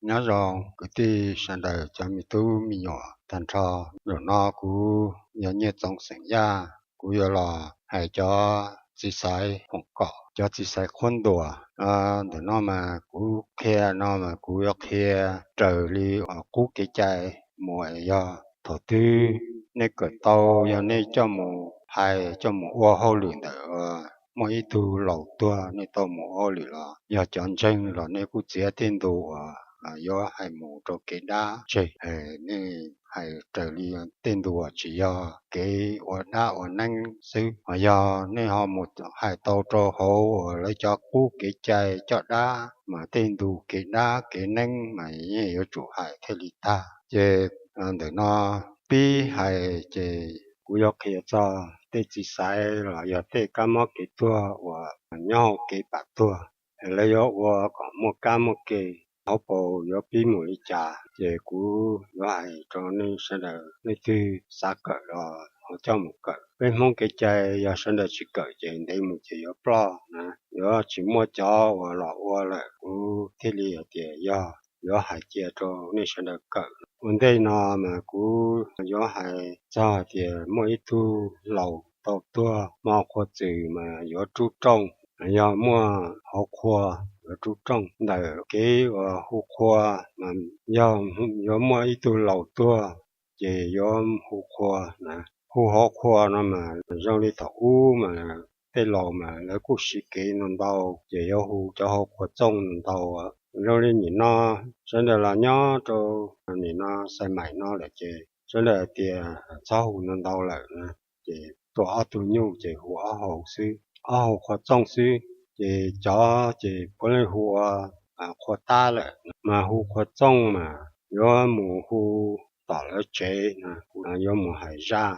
Nyob zoo kwv tij sawv daws cov me tub me nyuam tag nrho. Zaum no kuv yog Nyiaj Txoov xeem Yaj, kuv yuav los hais cov txiv xaiv foom kom, cov txiv xaiv qhuab ntuas. Ntawm no mas kuv qhia no mas kuv yuav qhia raws li qub kev cai mus, yog thaum twg nej kawm tau, yog nej coj mus hais coj mus ua hauj lwm ntawm muaj ib tug laus tuag nej tau mus ua hauj lwm los yog cov ntseeg los nej kuj txiav tej ntu uas yuav hais mus rau kev dab tseg, nej hais raws li tej ntu uas tsis yog kev ua dab ua neeb xwb. Hos yog nej ho mus hais tau rau hauv uas lawv cov qub kev cai coj dab mas tej ntu kev dab kev neeb mas yeej yuav tsum hais thiaj li tag. Ces ntawm no pib hais ces kuv yuav qhia txog tej txiv xaiv los yog tej kab mob kev tuag uas nyob hauv kev pam tuag, lawv yuav ua kom muaj kab muaj ke, hauv paus yuav pib mus li cas ces kuv yuav hais rau nej sawv daws, leej twg xav kawm los ho coj mus kawm. Peb Hmoob kev cai yog sawv daws tsis kawm ces ntev mus ces yuav ploj na, yuav tsis muaj cov uas los ua lawm. Kuv thiaj li hais tias yog yuav hais cia rau nej sawv daws kawm. Ua ntej no mas kuv yuav hais txog hais tias muaj ib tug laus tau tuag hmo qhua txws mas yuav rub rooj, yog muaj hauv qhua yuav rub rooj. Ntawm kev uas hu qhua mas yog yuav muaj ib tug laus tuag ces yuav hu qhua na. Hu hauv qhua no mas zoo li thaum ub mas tej laus mas lawv kuj siv kev no ntau ces yuav hu cov hauv qhua txooj no ntau. Zoo li nim no sawv daws los nyob rau nim no xais maim no lawm ces sawv daws tias txhob hu no ntau lawm na, ces tuaj ob tug nyuj ces hu ob hau xwb, ob hau qhua txooj xwb. Ces cov ces puav leej hu ua qhua tab lawm, mas hu qhua txooj mas yuav mus hu tom lawv tsev, yuav mus hais zaj.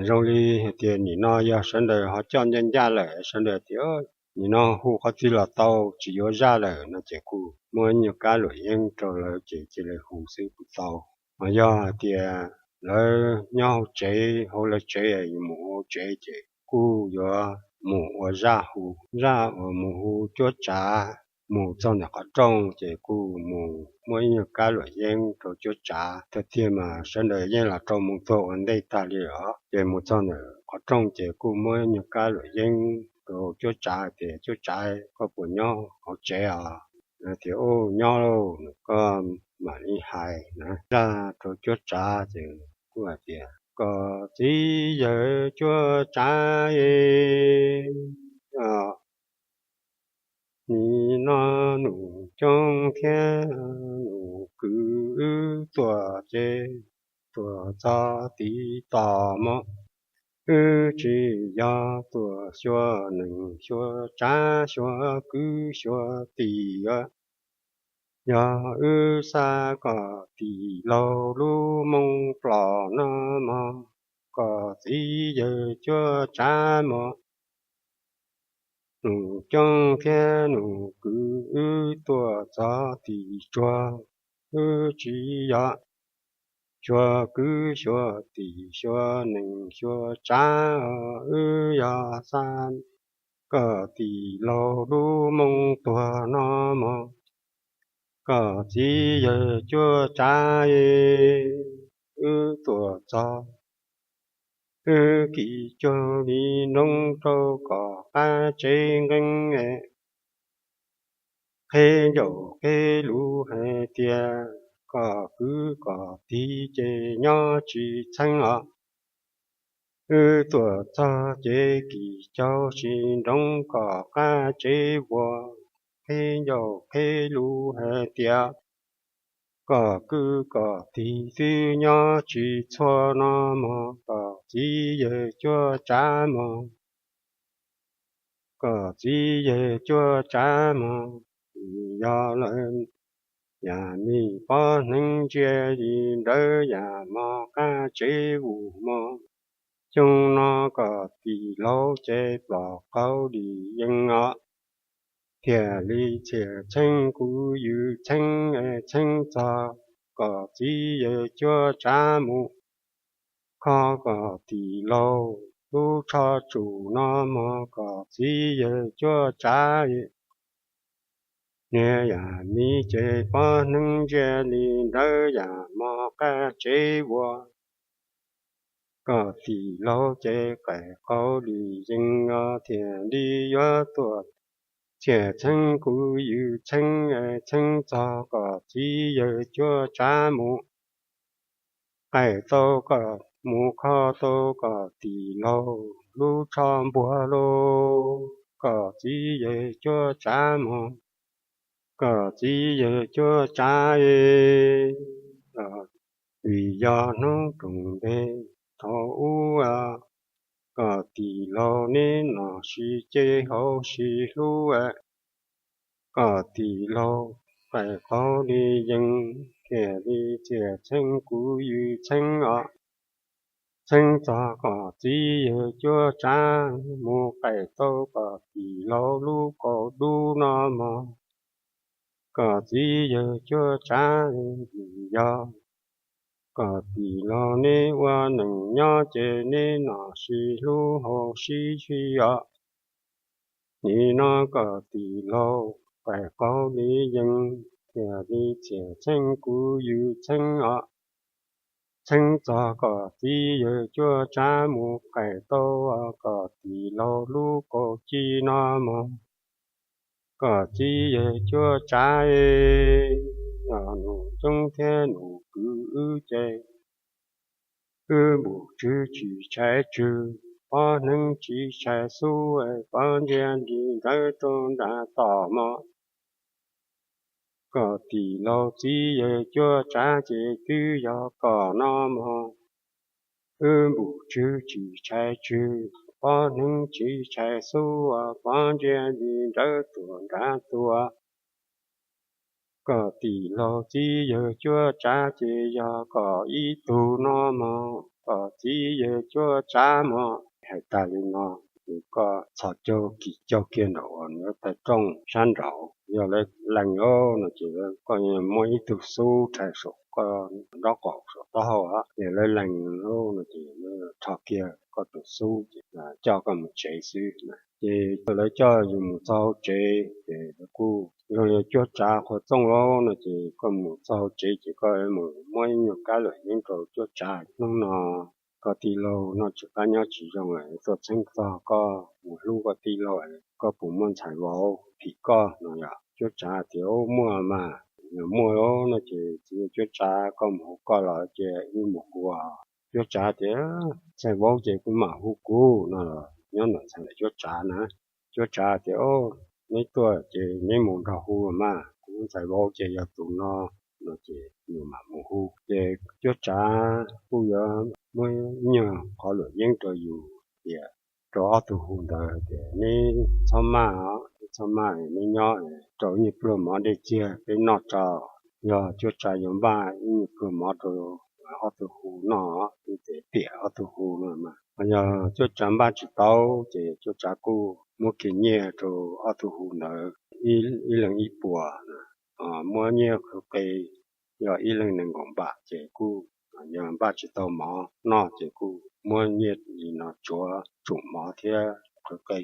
Zoo li hais tias nim no yog sawv daws ho coj ncaj ncaj lawm, sawv daws tias nim no hu qhov twg los tau tsis yuav zaj lawm no ces kuj muab nyuag kab luam yeeb rau lawv ces cia li hu xwb kuj tau. Mas yog hais tias lawv nyob hauv tsev, hauv lawv tsev yuav mus ua tsev ces kuj yuav mus ua zaj hu, zaj uas mus hu cuab tsav mus txog ntawm qhov rooj ces kuj mus muab ib nyuag kab luam yeeb rau cuab tsav. Tiag tiag mas sawv daws yeej los rau mus tuag ua ntej tag li os, ces mus txog ntawm qhov rooj ces kuj muab ib nyuag kab luam yeeb rau cuab tsav tias cuab tsav koj puas nyob hauv tsev os? Tias ub nyob lauj, koj mam li hais na. Zaj rau cuab tsav ces kuj hais tias kom txiv yawg cuab tsav es nim no Num Coob thiab Num Kwv wb tuaj ces tuaj txog tiv tos mog, wb tsis yog tuaj xyuas neeg xyuas tsav xyuas kwv xyuas tij os. Yog wb xa kom tij laug lub moo plom no mog, kom txiv yawg cuab tsav mog. Num Coob thiab Num Kwv wb tuaj txog tim tsuag, wb tsis yog xyuas kwv xyuas tij xyuas neeg xyuas tsav, wb yog xa kom tij laug lub moo tuag no mog, kom txiv yawg cuab tsav es wb tuaj txog, wb kis cuag li nroo rau kom qab tsev nqeeb es qheb ncaus qheb lus hais tias kom kwv kom tij ces nyob tsis txheeb os. Wb tuaj txog ces kis caug tsis nroo kom qab tsev vuas, qheb ncaus qheb lus hais tias kom kwv kom tij twb nyob tsis txhua no mog, kom txiv yawg cuab tsav mog, kom txiv yawg cuab tsav mog. Yog lawm yam mi pob hneev ntsia li nrawd yam mog, qab tsev vus mog. Xyoo no kom tij laug ces pom qauv li yeej os, thiaj li txhiaj txheeb kuv yws txheeb, txheeb txog kom txiv yawg cuab tsav mus. Kho kom tij laug lub tsho tsum no mog, kom txiv yawg cuab tsav Niag yam miv ces pob hneev ntsia li ntawd yam mos qab tsev ua. Koj tij laug ces qaim qaug li yees os thiaj li yuav tuaj txhiaj txheeb kuv yws txheeb, txheeb txog kom txiv yawg cuab tsav mus qaim tau kom mus kho tau kom tij laug lub tsho npuag lauj, kom txiv yawg cuab tsav mus, kom txiv yawg cuab tsav. Vim yog hnub roos ntev thaum ub, kom tij laug neb nom sib ceg hauv sib hlub, kom tij laug qaim qaug li yees thiaj li txhiaj txheeb kuv yws txheeb os. Txheeb txog kom txiv yawg cuab tsav mus qaim tau kom tij laug lub kaus dub no mog, kom txiv yawg cuab tsav. Vim yog kom tij laug neb ua neej nyob ces neb nom sib hlub hauv sib sib os. Nim no kom tij laug qaim qaug li yees thiaj li txhiaj txheeb kuv yws txheeb os. Txheeb txog kom txiv yawg cuab tsav mus qaim tau kom tij laug lub kaus ci no mog, kom txiv yawg cuab tsav. Nus coob thiab nus kwv wb ces wb npum tswv tsis tshais tswg, pob hneev tsis tshais xub, pob ntseg li ntawd rau nram tom mog. Kom tij laug txiv yawg cuab tsav ces twb yog kom no mog. Wb npum tswv tsis tshais tswg, pob hneev tsis tshais xub, pob ntseg li ntawd tuaj nrad tuaj. Kom tij laug txiv yawg cuab tsav ces yog kom ib tug no mog, kom txiv yawg cuab tsav mog. Hais tag li no ces koj txhos caug kis caug kiag ntawm uas nws tais rooj sab nraud, yog lawv lees lauj no ces koj muab ib tug xub rhais saum koj nraub qaum saum taub hau, yog lawv lees lauj no ces rho kiag koj tus xub ces coj koj mus tsev xwb. Ces lawv coj yus mus txog hauv tsev ces lawv kuj zoo li cuab tsav qhuas txooj lauj no ces koj mus txog hauv tsev ces koj mus muab ib nyuag kab luam yeeb rau cuab tsav. Hnub no koj tij laug noj tsis qab nyob tsis zoo, tuaj txheeb txog koj mus hlub koj tij laug, koj puas muaj ntxhais vauv phim koj no yog? Cuab tsav tias, Muaj mas, yog muaj no ces txiv cuab tsav, koj mus hu koj los cia wb mus hu. Cuab tsav tias, Ntxhais vauv ces kuv mam hu kuv no los nyob ntawm ntxhais cuab tsav na. Cuab tsav tias, Neb tuaj ces neb mus nrog hu mas, kuv ntxhais vauv ces yog tus no no ces yus mam mus hu. Ces cuab tsav kuj yuav muab ib nyuag qhov luam yeeb rau yus tias, rau ob tug hu ntawd tias, Neb txhob maj, neb txhob maj, neb nyob rau ib nyuag pluag mov dej txiag peb noj tso. Yog cuab tsav yuav npaj ib nyuag pluag mov rau ob tug hu noj, wb ces piam ob tug hu no mas. Yog cuab tsav npaj tsis tau ces cuab tsav kuj muab kiag nyiaj rau ob tug hu ntawd ib leeg ib puas, muab nyiaj qhwv qe, yog ib leeg nees nkaum npam ces kuj, yog npaj tsis tau mov noj ces kuj muab nyiaj li no tsuav tsum mov thiab qhwv qe.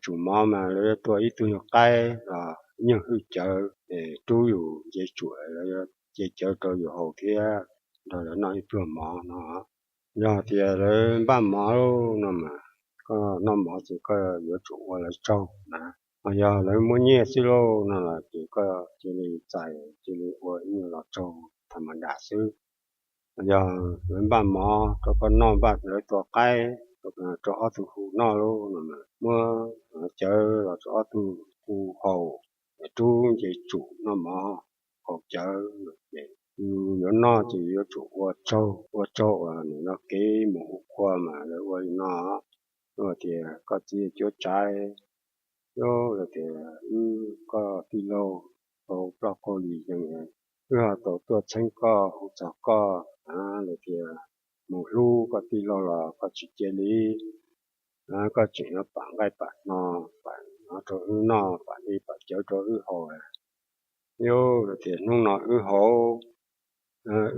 Tsum mov mas lawv yuav tua ib tug nyuag qaib los ib nyuag hwj cawv es rub yus nce tsum, lawv yuav nce cawv rau yus haus thiab nrog lawv noj ib pluag mov no. Yog tias lawv npaj mov no mas koj noj mov ces koj yuav tsum ua lawv tsaug na. Ho yog lawv muab nyiaj xwb lauj no los ces koj cia li txais cia li ua ib nyuag los tsaug tham ma das xwb. Yog lawv npaj mov rau koj noj, npaj lawv tua qaib rau ob tug hu noj lauj no mas muab cawv los rau ob tug hu haus, rub nce tsum noj mov haus cawv no ces yus yuav noj ces yuav tsum ua tsaug, ua tsaug uas nim no kev mus hu qhua mas lawv ua li no. Ua tias, Koj txiv cuab tsav, yog tias wb koj tij laug tau ploj qaug li yees, wb ho tau tuaj txheeb koj hu txog koj, lawv tias mus hlub koj tij laug los koj tsis cia li, koj tseem yuav pam nqaij pam no, pam no rau wb noj, pam dej pam cawv rau wb haus. Yog tias hnub no wb haus,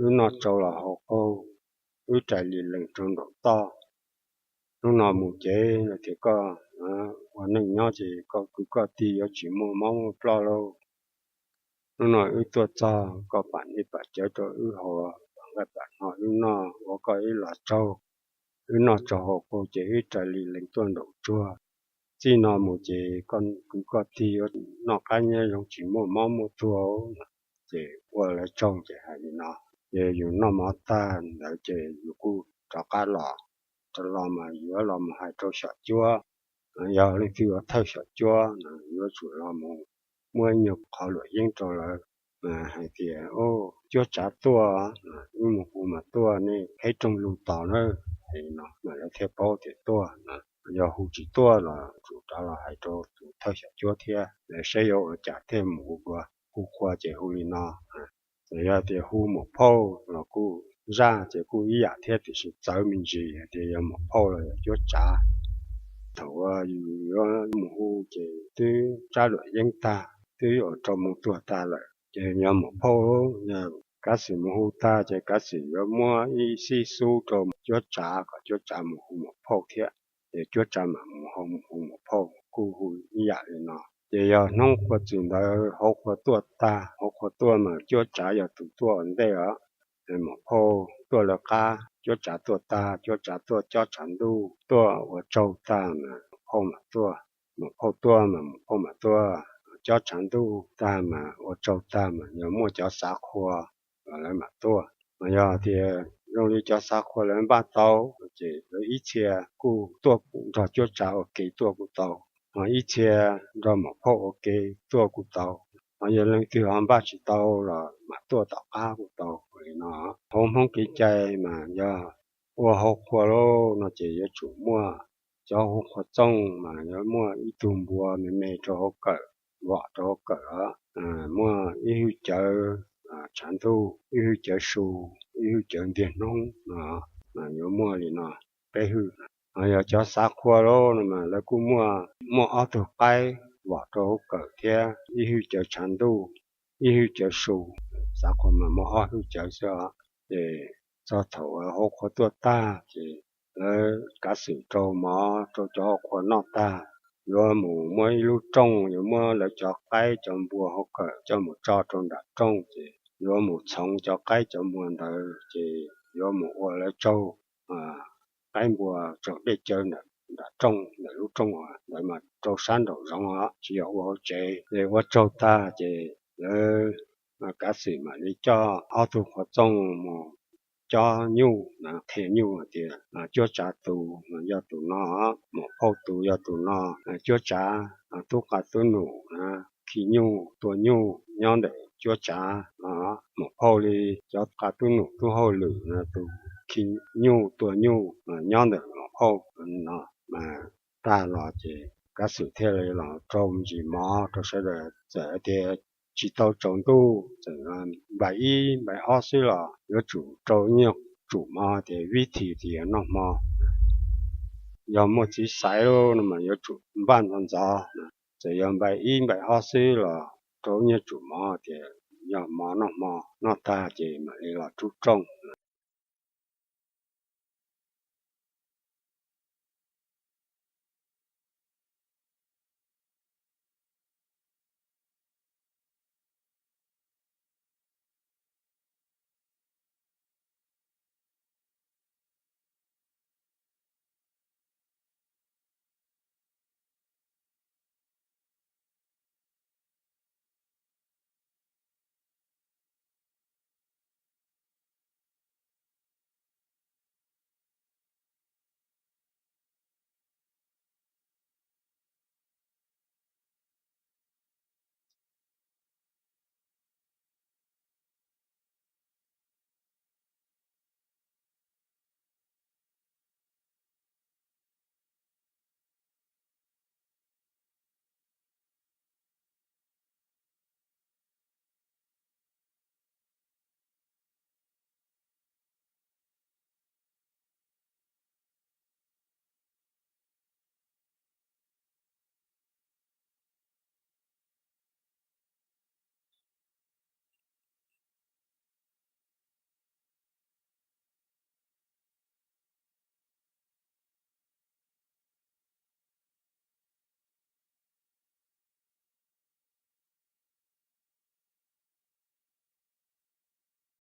wb noj tsau los haus qaug, wb rais li lees rau nraum toj. Hnub no mus ces lawv tias koj ua neej nyob ces koj kwv koj tij yuav tsis muaj mob muaj ploj lauj. Hnub no wb tuaj txog, koj pam nqaij pam cawv rau wb haus, pam nqaij pam hno wb noj, ua koj ib los tsaug. Wb noj tsaug haus qaug ces wb raws li lees tuaj nraum tsuag. Txij no mus ces koj kwv koj tij yuav noj qab nyob zoo, tsis muaj mob muaj tuag. Ces ua lawv tsaug ces hais li no. Ces yus noj mov tag ntawd ces yus kuj rov qab los. Rov los mas yuav los mus hais rau xyom cuab, yog leej twg ua thawj xyom cuab no yuav tsum los mus muab ib nyuag qhov luam yeeb rau lawv, hais tias, Cuab Tsav tuaj, wb mus hu mas tuaj, nej qhib rooj lug tos na. Hais li no mas lawv thiaj paub tias tuaj no. Yog hu tsis tuaj los tsum rov los hais rau tus thawj xyom cuab thiab, lawv saib yuav ua cas thiaj mus hu dua. Hu qhua ces hu li no. Txawm yog tias hu muam phauj los kuj zaj ces kuj ib yam thiab, tiam sis txawv me ntsis hais tias yog muam phauj los yog Cuab Tsav. Thaum uas yus yuav mus hu ces twb tsab luam yeeb tag, twb ua rau mus tuag tag lawm. Ces yog muam phauj, yog Kav Xwm mus hu tag ces Kav Xwm yuav muab ib xib xub rau Cuab Tsav kom Cuab Tsav mus hu muam phauj thiab. Ces Cuab Tsav mam mus hu, mus hu muam phauj, kuj hu ib yam li no. Ces yog hnub qhua txwm ntawd hauv qhua tuaj tag, hauv qhua tuaj mas Cuab Tsav yog tus tuaj ua ntej os. Muam phauj tuaj lawv qab, Cuab Tsav tuaj tag, Cuab Tsav tuaj cob tshav ntuj, tuaj ua tsaug tag mas muam phauj mam tuaj. Muam phauj tuaj mas muam phauj mam tuaj cob tshav ntuj tag mas ua tsaug tag mas yog muaj cov xav qhua los lawv mam tuaj. Mas yog tias zoo li cov xav qhua lawv npaj tau ces lawv ib txhia kuj tuaj nrog Cuab Tsav ua ke tuaj kuj tau, ho ib txhia nrog muam phauj ua ke tuaj kuj tau. Ho yog leej twg ho npaj tsis tau los mam tuaj tom qab kuj tau li no. Hauv Hmoob kev cai mas yog ua hauv qhua lauj no ces yuav tsum muaj cov hauv qhua txooj mas yuav muaj ib tug npua me me rau hauv kawm, vom rau hauv kawm os, muaj ib hwj cawv tshav ntuj, ib hwj cawv su, ib hwj cawv ntiag hnub no, mas yuav muaj li no peb hwj. Ho yog cov xav qhua lauj no mas lawv kuj muaj, muaj ob tug qaib vom rau hauv kawm thiab ib hwj cawv tshav ntuj, ib hwj cawv su. Xav qhua mas muaj ob hwj cawv xwb os. Ces txog thaum hauv qhua tuaj tag ces lawv Kav Xwm rau mov rau cov hauv qhua noj tag, yuav mus muab ib lub rooj, yuav muab lawv cov qaib cov npua hauv kawm coj mus tso rau nram rooj ces yuav mus txhoov cov qaib cov npua ntawd ces yuav mus ua lawv tsaug qaib npua tsaug dej cawv nram rooj, ntawm lub rooj ntawd mas rau sab nraum zoov os, tsis yog ua hauv tsev. Ces ua tsaug tag ces lawv Kav Xwm mam li coj ob tug qhua txooj mus cob nyuj, qhia nyuj hais tias Cuab Tsav tus yog tus no, muam phauj tus yog tus no. Cuab Tsav tub qa tub num khi nyuj tua nyuj nyob ntawm Cuab Tsav no. Muam phauj li cov qa tub num tub hauj lwm tus khi nyuj tua nyuj nyob ntawm muam phauj no. Mas tag los ces Kav Xwm thiaj li los rau me ntsis mov rau sawv daws. Txawm tias tsis tau tsaus ntuj, txawm npaim ib npaim ob xwb los yuav tsum rau nyuag tsum mov tias vib this tias noj hmo. Yog muaj txiv xaiv no mas yuav tsum npaj ntxov ntxov. Txawm yog npaim ib npaim ob xwb los rau nyuag tsum mov tias yog mov noj hmo, noj tag ces mam li los rub rooj.